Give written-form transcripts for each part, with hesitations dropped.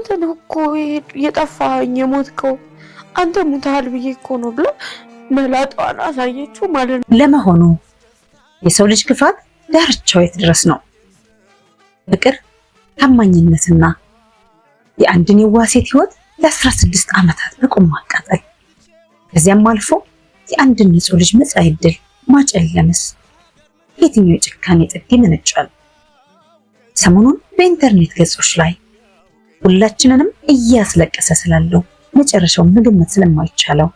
አንተ ነው እኮ የጠፋኸኝ የሞትከው፣ አንተ ሙተሃል ብዬ እኮ ነው ብላ መላጣዋን አሳየችው ማለት ነው። ለመሆኑ የሰው ልጅ ክፋት ዳርቻው የት ድረስ ነው? ፍቅር፣ ታማኝነትና የአንድን የዋህ ሴት ህይወት ለ16 ዓመታት በቁም ማቃጠል፣ ከዚያም አልፎ የአንድን ንጹህ ልጅ መጻኢ ዕድል ማጨለምስ የትኛው የጭካኔ ጥግ ይመነጫል? ሰሞኑን በኢንተርኔት ገጾች ላይ ሁላችንንም እያስለቀሰ ስላለው መጨረሻው መገመት ስለማይቻለው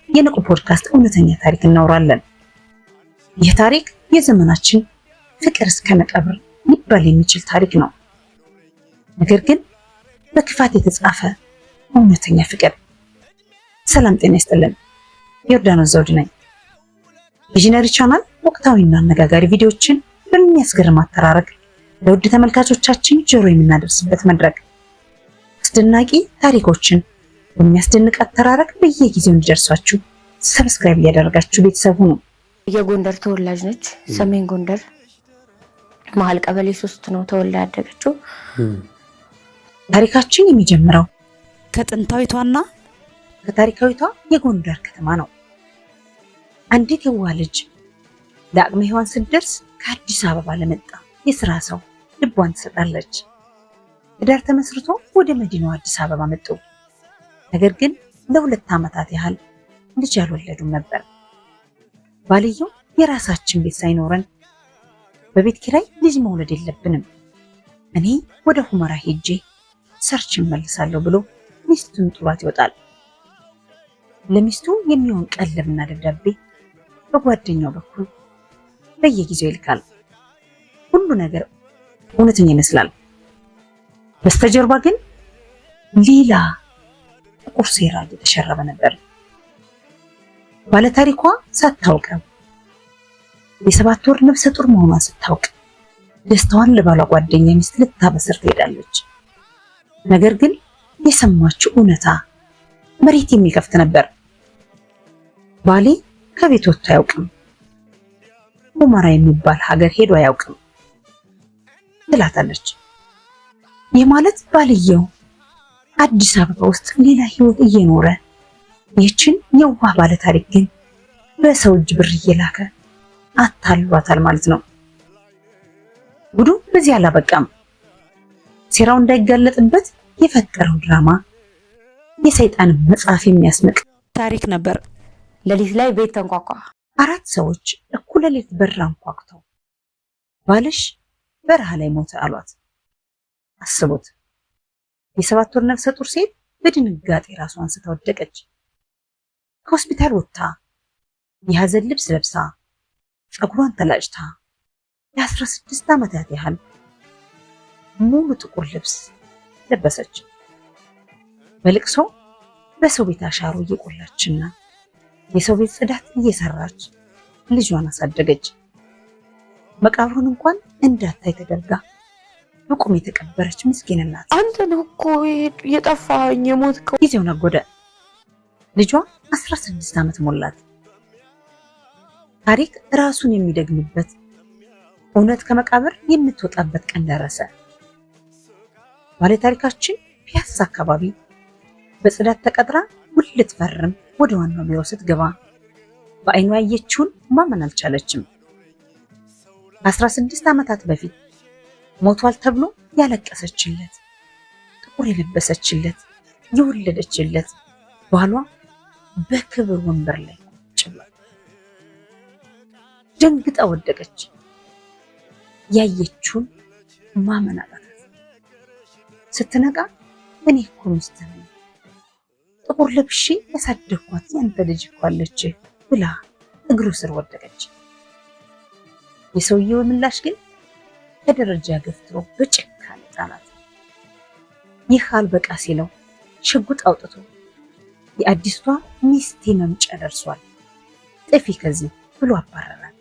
የንቁ ፖድካስት እውነተኛ ታሪክ እናወራለን። ይህ ታሪክ የዘመናችን ፍቅር እስከ መቃብር ሊባል የሚችል ታሪክ ነው። ነገር ግን በክፋት የተጻፈ እውነተኛ ፍቅር። ሰላም ጤና ይስጥልን። ዮርዳኖስ ዘውድ ነኝ። ቪዥነሪ ቻናል ወቅታዊና አነጋጋሪ ቪዲዮዎችን በሚያስገርም አተራረክ ለውድ ተመልካቾቻችን ጆሮ የምናደርስበት መድረክ፣ አስደናቂ ታሪኮችን በሚያስደንቅ አተራረክ በየጊዜው እንዲደርሷችሁ subscribe እያደረጋችሁ ቤተሰብ ሁኑ። የጎንደር ተወላጅ ነች። ሰሜን ጎንደር መሀል ቀበሌ 3 ነው ተወልዳ ያደገችው። ታሪካችን የሚጀምረው ከጥንታዊቷና ከታሪካዊቷ የጎንደር ከተማ ነው። አንዲት የዋህ ልጅ ለአቅመ ሔዋን ስትደርስ ከአዲስ አበባ ለመጣ የስራ ሰው ልቧን ትሰጣለች። ትዳር ተመስርቶ ወደ መዲናዋ አዲስ አበባ መጡ። ነገር ግን ለ2 ዓመታት ያህል ልጅ ያልወለዱም ነበር። ባልየው የራሳችን ቤት ሳይኖረን በቤት ኪራይ ልጅ መውለድ የለብንም፣ እኔ ወደ ሁመራ ሄጄ ሰርቼ እመልሳለሁ ብሎ ሚስቱን ጥሏት ይወጣል። ለሚስቱ የሚሆን ቀለብና ደብዳቤ በጓደኛው በኩል በየጊዜው ይልካል። ሁሉ ነገር እውነተኛ ይመስላል። በስተጀርባ ግን ሌላ ጥቁር ሴራ እየተሸረበ ነበር። ባለታሪኳ ሳታውቀው የ7 ወር ነፍሰ ጡር መሆኗን ስታውቅ ደስታዋን ለባሏ ጓደኛ ሚስት ልታበስር ትሄዳለች። ነገር ግን የሰማችው እውነታ መሬት የሚከፍት ነበር። ባሌ ከቤት ወጥቶ አያውቅም፣ ሁመራ የሚባል ሀገር ሄዶ አያውቅም ትላታለች። ይህ ማለት ባልየው አዲስ አበባ ውስጥ ሌላ ህይወት እየኖረ ይህችን የዋህ ባለታሪክ ግን በሰው እጅ ብር እየላከ አታሏታል ማለት ነው። ጉዱ በዚህ አላበቃም። ሴራው እንዳይጋለጥበት የፈጠረው ድራማ የሰይጣን መጽሐፍ የሚያስንቅ ታሪክ ነበር። ሌሊት ላይ ቤት ተንኳኳ። 4 ሰዎች እኩለ ሌሊት በር አንኳኩተው ባልሽ በረሃ ላይ ሞተ አሏት። አስቡት፣ የ7 ወር ነፍሰ ጡር ሴት በድንጋጤ ራሷን ስታ ወደቀች። ከሆስፒታል ወጥታ የሐዘን ልብስ ለብሳ ፀጉሯን ተላጭታ ለ16 ዓመታት ያህል ሙሉ ጥቁር ልብስ ለበሰች። በልቅሶ በሰው ቤት አሻሮ እየቆላችና የሰው ቤት ጽዳት እየሰራች ልጇን አሳደገች። መቃብሩን እንኳን እንዳታይ ተደርጋ በቁም የተቀበረች ምስኪን እናት። አንተ ነው እኮ የጠፋኸኝ የሞትከው። ጊዜው ነጎደ። ልጇ 16 ዓመት ሞላት። ታሪክ ራሱን የሚደግምበት እውነት ከመቃብር የምትወጣበት ቀን ደረሰ። ባለታሪካችን ፒያሳ አካባቢ በጽዳት ተቀጥራ ውል ልትፈርም ወደ ዋናው ቢሮ ስትገባ በአይኗ ያየችውን ማመን አልቻለችም። ከ16 ዓመታት በፊት ሞቷል ተብሎ ያለቀሰችለት፣ ጥቁር የለበሰችለት፣ የወለደችለት ባሏ በክብር ወንበር ላይ ቁጭ ብሏል። ደንግጣ ወደቀች። ያየችውን ማመን አቃታት። ስትነቃ እኔ እኮ ሚስት ነኝ፣ ጥቁር ለብሼ ያሳደግኳት ያንተ ልጅ እኮ አለች ብላ እግሩ ስር ወደቀች። የሰውየው ምላሽ ግን ከደረጃ ገፍትሮ በጭካኔ ጣላት። ይህ አልበቃ ሲለው ሽጉጥ አውጥቶ የአዲስቷ ሚስቴ መምጫ ደርሷል፣ ጥፊ ከዚህ ብሎ አባረራት።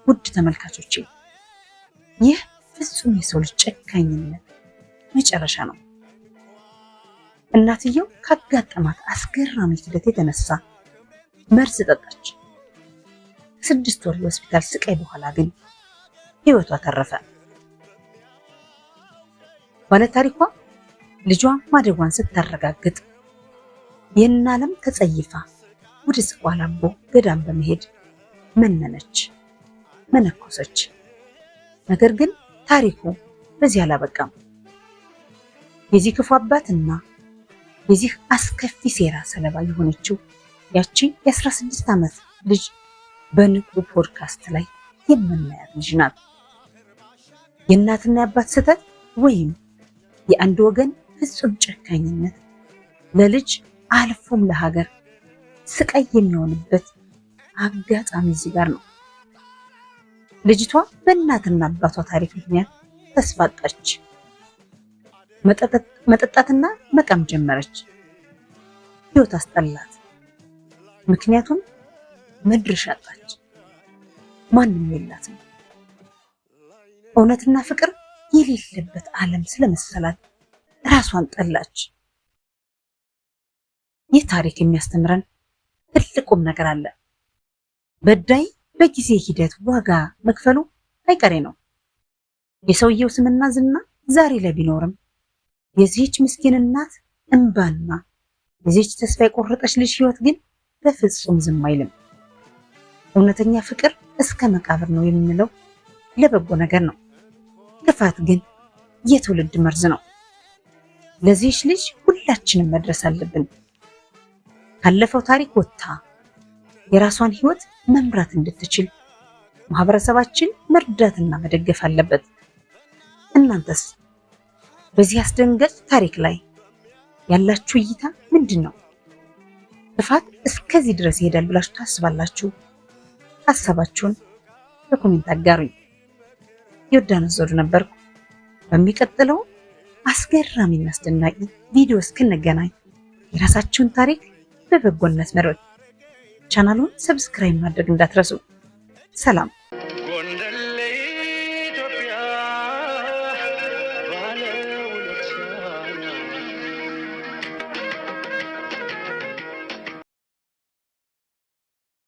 ውድ ተመልካቾቼ፣ ይህ ፍጹም የሰው ልጅ ጨካኝነት መጨረሻ ነው። እናትየው ካጋጠማት አስገራሚ ክህደት የተነሳ መርዝ ጠጣች። ከ6 ወር የሆስፒታል ስቃይ በኋላ ግን ህይወቷ ተረፈ። ባለታሪኳ ልጇ ማደጓን ስታረጋግጥ ይህን ዓለም ተጸይፋ ወደ ዝቋላ አቦ ገዳም በመሄድ መነነች፣ መነኮሰች። ነገር ግን ታሪኩ በዚህ አላበቃም። የዚህ ክፉ አባትና የዚህ አስከፊ ሴራ ሰለባ የሆነችው ያቺ የ16 ዓመት ልጅ በንቁ ፖድካስት ላይ የምናያት ልጅ ናት። የእናትና የአባት ስህተት ወይም የአንድ ወገን ፍጹም ጨካኝነት ለልጅ አልፎም ለሀገር ስቃይ የሚሆንበት አጋጣሚ እዚህ ጋር ነው። ልጅቷ በእናትና አባቷ ታሪክ ምክንያት ተስፋ አጣች። መጠጣትና መቃም ጀመረች። ህይወት አስጠላት። ምክንያቱም መድረሻ አጣች። ማንም የላትም። እውነትና ፍቅር የሌለበት ዓለም ስለመሰላት ራሷን ጠላች። ይህ ታሪክ የሚያስተምረን ትልቁም ነገር አለ። በዳይ በጊዜ ሂደት ዋጋ መክፈሉ አይቀሬ ነው። የሰውየው ስምና ዝና ዛሬ ላይ ቢኖርም የዚህች ምስኪን እናት እንባና የዚህች ተስፋ የቆረጠች ልጅ ህይወት ግን በፍጹም ዝም አይልም። እውነተኛ ፍቅር እስከ መቃብር ነው የምንለው ለበጎ ነገር ነው። ክፋት ግን የትውልድ መርዝ ነው። ለዚህች ልጅ ሁላችንም መድረስ አለብን። ካለፈው ታሪክ ወጥታ የራሷን ህይወት መምራት እንድትችል ማህበረሰባችን መርዳትና መደገፍ አለበት። እናንተስ በዚህ አስደንጋጭ ታሪክ ላይ ያላችሁ እይታ ምንድን ነው? ክፋት እስከዚህ ድረስ ይሄዳል ብላችሁ ታስባላችሁ? ሀሳባችሁን በ comment አጋሩኝ። ዮርዳኖስ ዘውዱ ነበርኩ። በሚቀጥለው አስገራሚና አስደናቂ ቪዲዮ እስክንገናኝ የራሳችሁን ታሪክ በበጎነት መርበት ቻናሉን subscribe ማድረግ እንዳትረሱ። ሰላም።